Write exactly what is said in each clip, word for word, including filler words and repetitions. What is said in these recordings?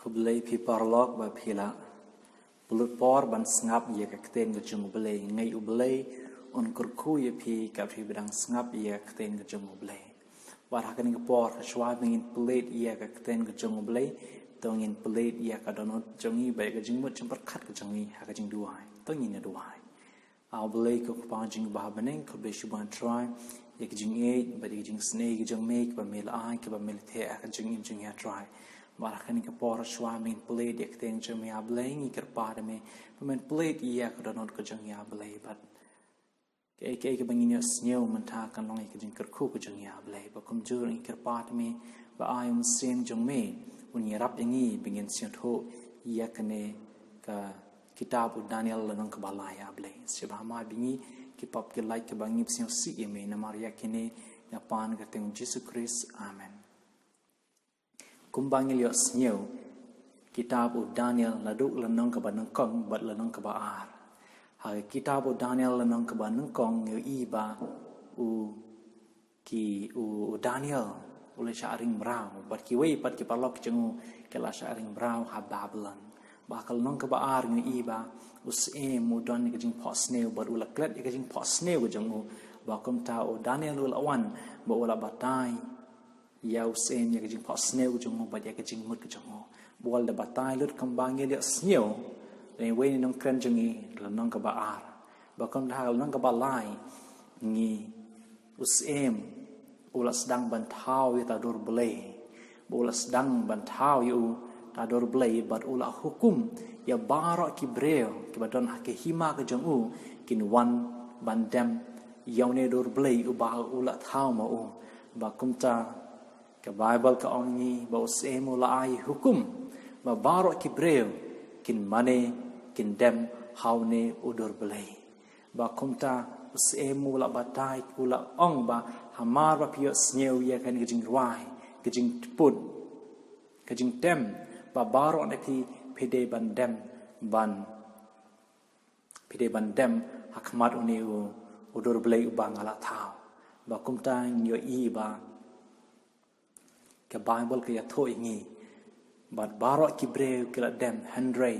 Khublei phi paralok ba phi la pynlut por ban sngap ïa ka ktien ka jong U Blei. Ngi U Blei un kyrkhu ïa phi katba phi ba dang sngap ïa ka ktien ka jong U Blei. Bad ha kane ka por, shuwa ba ngin plie ïa ka ktien ka jong U Blei, to ngin plie ïa ka dohnud jong ngi bad ïa ka jingmut jingpyrkhat ka jong ngi ha ka jingduwai. To ngin ïa duwai. A Blei ko Kpa jong ngi ba ha bneng, khublei shibun Trai ïa ka jingïeit bad ïa ka jingsnei ka jong me kaba me la ai, kaba me la theh ha ka jingim jong ngi Trai. Bad ha kane ka por, shuwa ba ngin plie ïa ka ktien jong me A Blei, ngi kyrpad ïa me ba men plie ïa ka dohnud ka jong ngi A Blei. Bad kaei kaei kaba ngin ïohsngew mynta kan long ïa ka jingkyrkhu ka jong ngi A Blei. Bad kumjuh ngi kyrpad ïa me ba ai U Mynsiem jong me un ïarap ïa ngi ba ngin sngewthuh ïa kane ka kitab u Daniel lynnong kaba lai A Blei. Sngewbha ma ba ngi ki pop ki lait kaba ngi sngewsih ïa me. Namar ïa kine nga pan ha ka kyrteng Jisu Khrist. Amen. Kumba ngi la ïohsngew, kitab u Daniel naduh lynnong kaba nyngkong bad lynnong kaba ar. Ha ka kitab u Daniel lynnong kaba nyngkong ngi ïohi ba u ki u, u Daniel u la shah ring mraw bad kiwei pat ki paralok jong u ki la shah ring mraw ha Babilon. Bad ha ka lynnong kaba ar ngi ïohi ba u syiem u don ïa ka jingphohsniew bad u la klet ïa ka jingphohsniew ka jong u. Bad kumta u Daniel u la wan bad u la batai ïa u syiem ïa ka jingphohsniew ka jong u bad ïa ka jingmut ka jong u. Bad u la batai lut kumba ngi la ïohsngew, lane wei na nongkren jong ngi lynnong kaba ar. Bad kumta ha lynnong kaba lai ngi u syiem u la sdang ban thaw ïa ta dur blei. Bad u la sdang ban thaw ïa u ta dur blei bad u la hukum ïa baroh ki briew kiba don ha ka hima ka jong u kin wan ban dem ïa une dur blei uba u la thaw ma u. Bad kumta ka Baibl ka ong ïa ngi ba u syiem u la ai hukum ba baroh ki briew kin mane kin dem ha une u dur blei. Bad kumta u syiem u la batai u la ong ba hamar ba phi ïohsngew ïa kane ka jingrwai, ka jingput, ka jingtem, ba baroh na phi phi dei ban dem ban phi dei ban dem ha khmat une u, u dur blei uba nga la thaw. Bad kumta ngi ïohi ba ka Baibl ka ïathuh ïa ngi bad baroh ki briew ki la dem, hynrei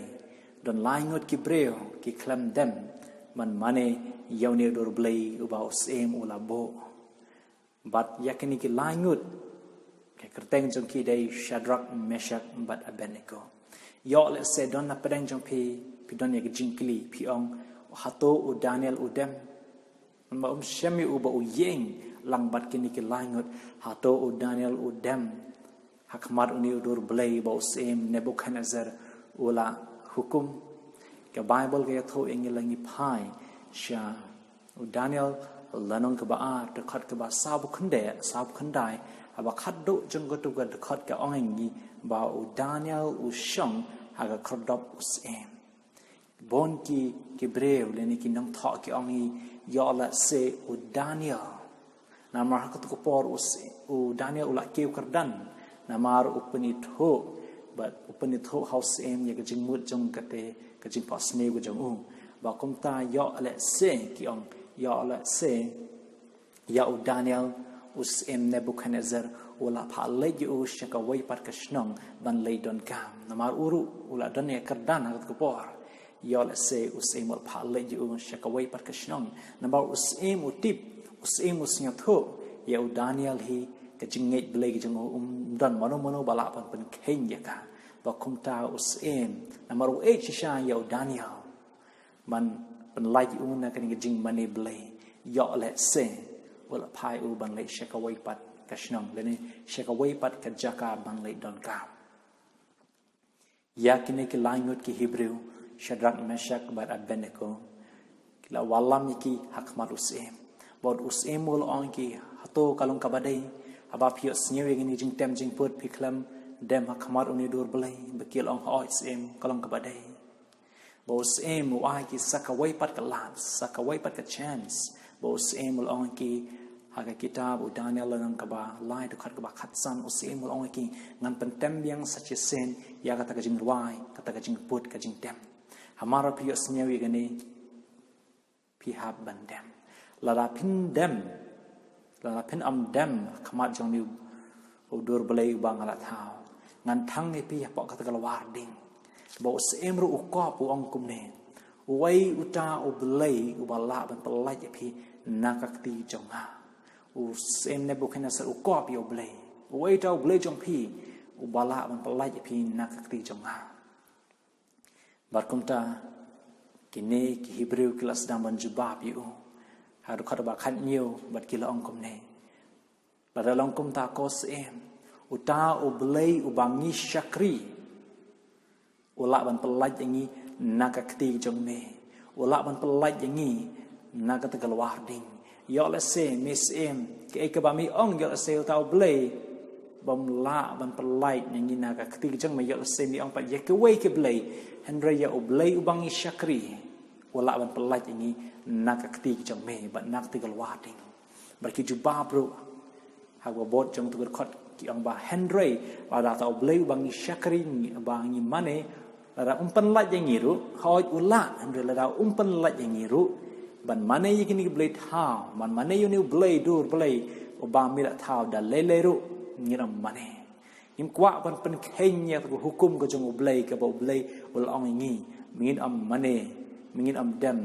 don lai ngut ki briew ki khlem dem ban mane ïa une u dur blei uba u syiem u la buh. Bad ïa kine ki lai ngut ka kyrteng jong ki dei Shadrak, Meshak bad Abednego. Ïoh lehse don na pdeng jong phi phi don ïa ka jingkylli, phi ong, hato u Daniel u dem? Namar um shem ïa u ba u ïeng lang bad kine ki lai ngut. Hato u Daniel u dem ha khmat une u dur blei ba u syiem Nebukhadnezar u la hukum? Ka Baibl ka ïathuh ïa ngi, la ngi phai sha u Daniel lynnong kaba ar, dkhot kaba saw phew khyndai, saw phew khyndai, haba khatduh jong kato ka dkhot ka ong ïa ngi ba u Daniel u shong ha ka khyrdop u syiem. Bun ki, ki briew lane ki nongthoh ki ong ïa ngi, ïoh lehse u Daniel. Namar ha kato ka por u s-, u Daniel u la kiew kyrdan namar u pynithuh, bad u pynithuh ha u syiem ïa ka jingmut jong kata ka jingphohsniew ka jong u. Bad kumta ïoh lehse ki ong, ïoh lehse ïa u Daniel u syiem Nebukhadnezar u la phah leit ïa u sha kawei pat ka shnong ban leit donkam. Namar u ruh u la don ïa ka kyrdan ha kato ka por. Ïoh lehse u syiem u la phah leit ïa u sha kawei pat ka shnong. Namar u syiem u tip, u syiem u sngewthuh ïa u Daniel hi ka jingngeit Blei ka jong u, um don mano mano ba lah ban pynkheiñ ïa ka. Bad kumta u syiem namar u ïeit shisha ïa u Daniel ban pynlait ïa u na kane ka jingmane Blei, ïoh lehse u la phah ïa u ban leit sha kawei pat ka shnong lane sha kawei pat ka jaka ban leit donkam. Ïa kine ki lai ngut ki Hebru, Shadrak, Meshak bad Abednego, ki la wallam ïa ki ha khmat u syiem. Bad u syiem u la ong ïa ki, hato ka long kaba dei, haba phi ïohsngew ïa kine ki jingtem jingput phi khlem dem ha khmat une u dur blei? Bad ki la ong, hooid syiem, ka long kaba dei. Bad u syiem u ai ïa ki sa kawei pat ka lad, sa kawei pat ka chance. Bad u syiem u la ong ïa ki ha ka kitab u Daniel lynnong kaba lai dkhot kaba khatsan, u syiem u la ong ïa ki, ngan pyntem biang sa shisien ïa kata ka jingrwai, kata ka jingput ka jingtem. Hamar ba phi ïohsngew ïa kane phi hap ban dem. Lada phin dem, lada phin ym dem ha khmat jong une u dur blei uba nga la thaw, Ngan thang ïa phi hapoh kata ka lawar ding. Ba u syiem ruh u kop u ong kumne. Uei uta u Blei uba lah ban pyllait ïa phi na ka kti jong nga. U syiem Nebukhadnessar u kop ïa u Blei. Uei uta u Blei jong phi uba lah ban pyllait ïa phi na ka kti jong nga. Bad kumta, kine ki Hebru ki la sdang ban jubab ïa u. Ha dkhot ba khathynñiew bad ki la ong kumne. Lada long kumta ko syiem, uta u Blei uba ngi shakri u lah ban pyllait ïa ngi na ka kti jong me. U lah ban pyllait ïa ngi na kata ka lawar ding. Ïoh lehse me syiem, kaei kaba me ong, ïoh lehse uta u Blei bym lah ban pyllait ïa ngi na ka kti jong me, ïoh lehse me ong pat ïa kiwei ki blei. Hynrei ïa u Blei uba ngi shakri u lah ban pyllait ïa ngi na ka kti jong me bad na kata ka lawar ding. Bad ki jubab ruh ha kaba bud jong kata ka dkhot ki ong ba, hynrei lada uta u Blei uba ngi shakri, uba ngi mane, lada um pynlait ïa ngi ruh, hooid u lah, hynrei lada um pynlait ïa ngi ruh ban mane ïa kine ki blei thaw, ban mane ïa une u Blei dur Blei uba me la thaw, da lei lei ruh ngin ym mane. Ngim kwah ban pynkheiñ ïa ka hukum ka jong u Blei, kaba u Blei u la ong ïa ngi, ngin ym mane, ngin ym dem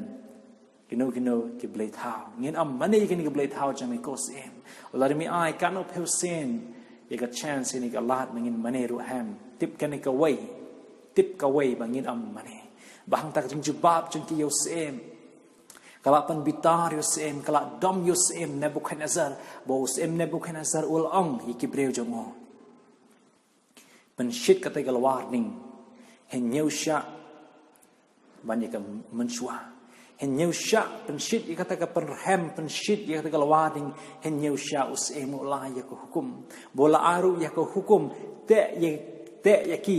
kino kino ki blei thaw. Ngin ym mane ïa kine ki blei thaw jong me ko syiem. Lada me ai katno phew sien ïa ka chance, ïa kane ka lad, ba ngin mane ruh, em, tip kane kawei, tip kawei ba ngin ym mane. Ba hangta ka jingjubab jong ki ïa u syiem ka la pynbitar ïa u syiem, ka la dom ïa u syiem Nebukhadnessar. Ba u syiem Nebukhadnessar u la ong ïa ki briew jong u, pynshit kata ka lawar ding hynñiew shah ban ïa ka mynshuwa. Hynñiew shah pynshit ïa kata ka pynrhem, pynshit ïa kata ka lawar ding hynñiew shah. U syiem u la ai ïa ka hukum. Ba u la ai ruh ïa ka hukum, teh ïa, teh ïa ki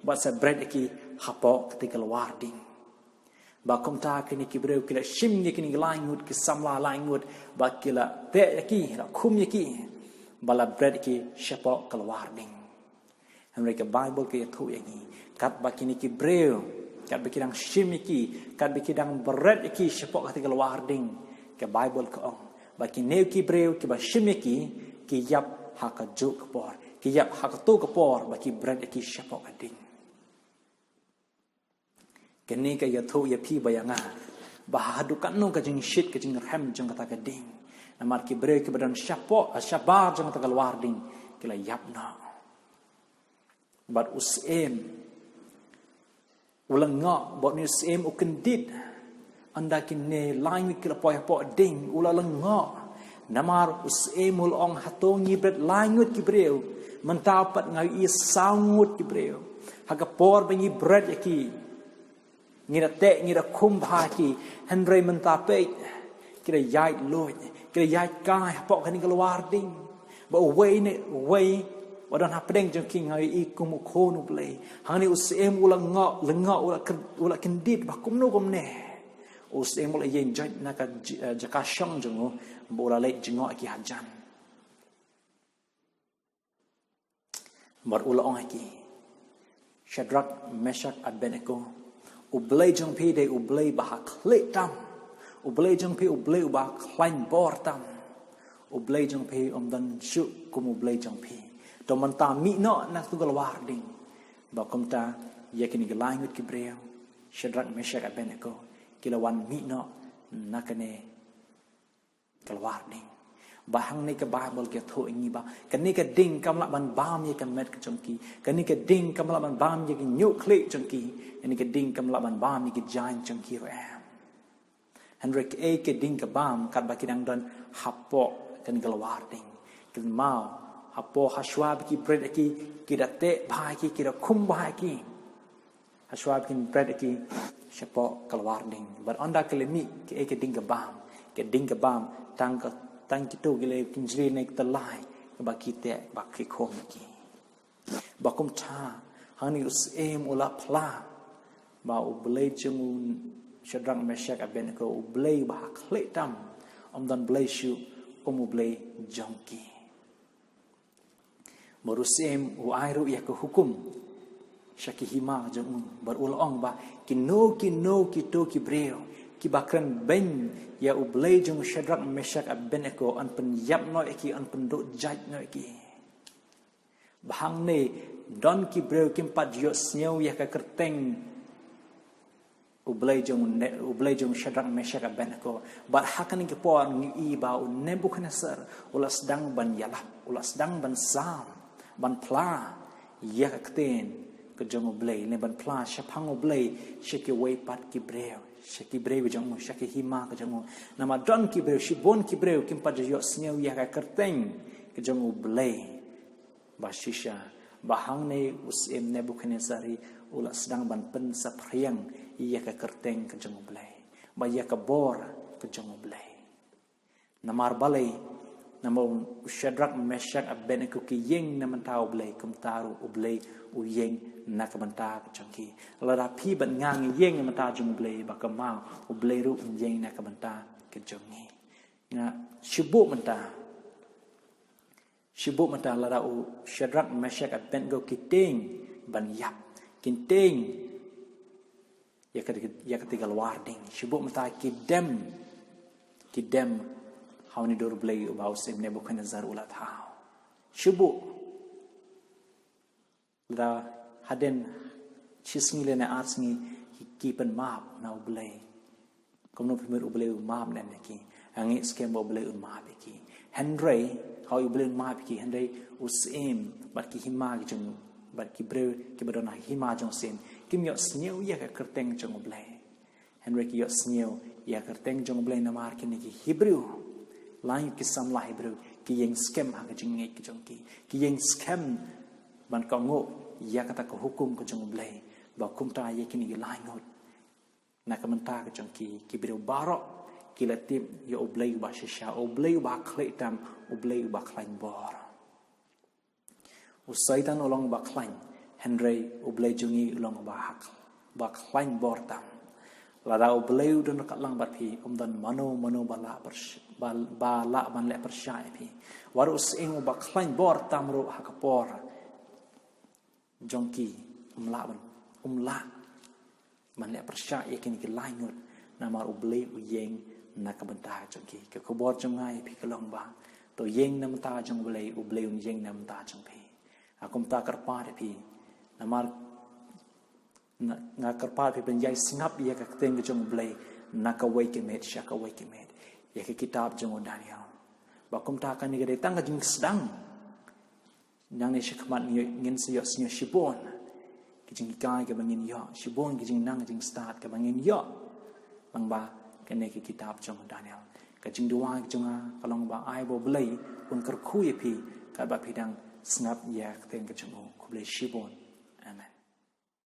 bad sa bret ïa ki hapoh kata ka lawar ding. Ba kumta kine ki briew ki la shim ïa kine ki lai ngut ki samla lai ngut, ba ki la teh ïa ki, la khum ïa ki, ba la bret ïa ki shapoh ka lawar ding. Hynrei ka Baibl ka ïathuh ïa ngi, katba kine ki briew, katba ki dang shim ïa ki, katba ki dang bret ïa ki shapoh kata ka lawar ding, ka Baibl ka ong ba kine ki briew kiba shim ïa ki, ki ïap ha kajuh ka por, ki ïap ha kato ka por ba ki bret ïa ki shapoh ka ding. Kane ka ïathuh ïa phi bad ïa nga ba haduh katno ka jingshit ka jingrhem jong kata ka ding. Namar ki briew kiba don shapoh, shabar jong kata ka lawar ding ki la ïap noh. Bad u syiem u lyngngoh, bad une u syiem u kyndit. Ynda kine lai ngut ki la poi hapoh ding, u la lyngngoh. Namar u syiem u la ong, hato ngi bret lai ngut ki briew, mynta pat nga ïohi saw ngut ki briew. Ha ka por ba ngi bret ïa ki, ngi da teh, ngi da khum bha ïa ki, hynrei mynta peit, ki da ïaid luid, ki da ïaid kai hapoh kane ka lawar ding. Ba uwei ne uwei uba don hapdeng jong ki nga ïohi kum u khun u Blei. Hangne u syiem u la lyngngoh, lyngngoh, u la kyn-, u la kyndit ba kumno kumne. U syiem u la ïeng joit na ka j-, eh, jaka shong jong u, ba u la leit jngoh ïa ki hajan. Bad u la ong ïa ki, Shadrak, Meshak, Abednego, u Blei jong phi dei u Blei ba ha khlieh tam. U Blei jong phi u Blei uba ha khlaiñ bor tam. U Blei jong phi um don shuh kum u Blei jong phi. To mynta mih noh na katu ka lawar ding. Ba kumta ïa kine ki lai ngut ki briew, Shadrak, Meshak, Abednego, ki la wan mih noh na kane ka lawar ding. Ba hangne ka Baibl ka ïathuh ïa ngi ba kane ka ding kam lah ban bam ïa ka met ka jong ki. Kane ka ding kam lah ban bam ïa ki ñiuh khlieh jong ki. Kane ka ding kam lah ban bam ïa ki jaiñ jong ki ruh em. Hynrei kaei ka ding ka bam katba ki dang don hapoh kane ka lawar ding? Kynmaw, hapoh, hashwa ba ki bret ïa ki, ki da teh bha ïa ki, ki da khum bha ïa ki. Hashwa ba kin bret ïa ki shapoh ka lawar ding. Bad ynda ki la mih, kaei ka ding ka bam? Ka ding ka bam tang ka, tang kito ki leh kynjri ne ki tyllai kaba ki teh, ba ki khum ïa ki. Ba kumta hangne u syiem u la phla ba u Blei jong u Shadrak, Meshak, Abednego u Blei ba ha khlieh tam, um don Blei shuh kum u Blei jong ki. Bad u syiem u ai ruh ïa ka hukum sha ki hima jong u, bad u la ong ba kino kino kito ki briew kiba kren beiñ ïa u Blei jong u Shadrak, Meshak, Abednego yn pynïap noh ïa ki, yn pynduh jait noh ïa ki. Ba hangne Don ki briew kim pat ju ïohsngew ïa ka kyrteng u Blei jong ne, u Blei jong Shadrak, Meshak, Abednego. Bad ha kane ka por ngi i ba u Nebukhadnessar u la sdang ban ïalap, u la sdang ban sam, ban phla ïa ka ktien ka jong u Blei, ne ban phla shaphang u Blei sha kiwei pat ki briew, sha ki briew jong u, sha ki hima ka jong u. Namar don ki briew, shibun ki briew kim pat ju ïohsngew ïa ka kyrteng ka jong u Blei. Ba shisha, ba hangne u Syiem Nebukhadnessar u la sdang ban pynsaphriang ïa ka kyrteng ka jong u Blei, ba ïa ka bor ka jong u Blei. Namar balei? Namar u Shadrak, Meshak, Abednego ki ïeng na bynta u Blei, kumta ruh u Blei u ïeng na ka bynta ka jong ki. Lada phi bad nga ngi ïeng na bynta jong u Blei, ba kumta u Blei ruh un ïeng na ka bynta ka jong ngi. Nga, shibun mynta, shibun mynta lada u Shadrak, Meshak, Abednego ki tieng ban ïap, ki tieng ïa ka, ïa ka tnga lwar ding. Shibun mynta ki dem, ki dem ha une u dur Blei uba u Syiem Nebukhadnessar u la thaw. Shibun. Lada hadien shi sngi lane ar sngi ki, ki pynmap na u Blei. Kumno phi mut u Blei u map ne em ïa ki? Nga ngeit skhem ba u Blei un map ïa ki. Hynrei, hooid u Blei un map ïa ki, hynrei u Syiem bad ki hima ki jong, bad ki briew kiba don ha hima jong u Syiem kim ïohsngew ïa ka kyrteng jong u Blei. Hynrei ki ïohsngew ïa ka kyrteng jong u Blei namar kine ki Hebru. Lai ki samla Hebru ki ïeng skhem ha ka jingngeit ka jong ki. Ki ïeng skhem ban kohnguh ïa kata ka hukum ka jong u Blei. Ba kumta ïa kine ki lai ngut na ka bynta ka jong ki, ki briew baroh ki la tip ïa u Blei uba shisha, u Blei uba khlaiñ tam, u Blei uba khlaiñ bor. U Soitan u long uba khlaiñ, hynrei u Blei jong ngi u long uba ha, uba khlaiñ bor tam. Lada u Blei u don ryngkat lang bad phi, ym don mano mano ba lah pyrsh-, ba, ba lah ban leh pyrshah ïa phi. Wat u Syiem uba khlaiñ bor tam ruh ha ka por jong ki, um lah ban, um lah ban leh pyrshah ïa kine ki lai ngut, namar u Blei u ïeng na ka bynta jong ki. Ka khubor jong nga ïa phi ka long ba to ïeng na bynta jong u Blei, u Blei un ïeng na bynta jong phi. Nga kumta kyrpad ïa phi, namar nga, nga kyrpad ïa phi ban ïai sngap ïa ka ktien ka jong u Blei na kawei ka miet sha kawei ka miet, ïa ka kitab jong u Daniel. Ba kumta kane ka dei tang ka jingsdang. Nangne shakhmat ngin, ngin sa ïohsngew shibun ki jinghikai kaba ngin ïoh, shibun ki jingnang jingstad kaba ngin ïoh lyngba kane ka kitab jong u Daniel. Ka jingduwai ka jong nga ka long ba ai ba u Blei un kyrkhu ïa phi katba phi dang sngap ïa ka ktien ka jong u. Khublei shibun.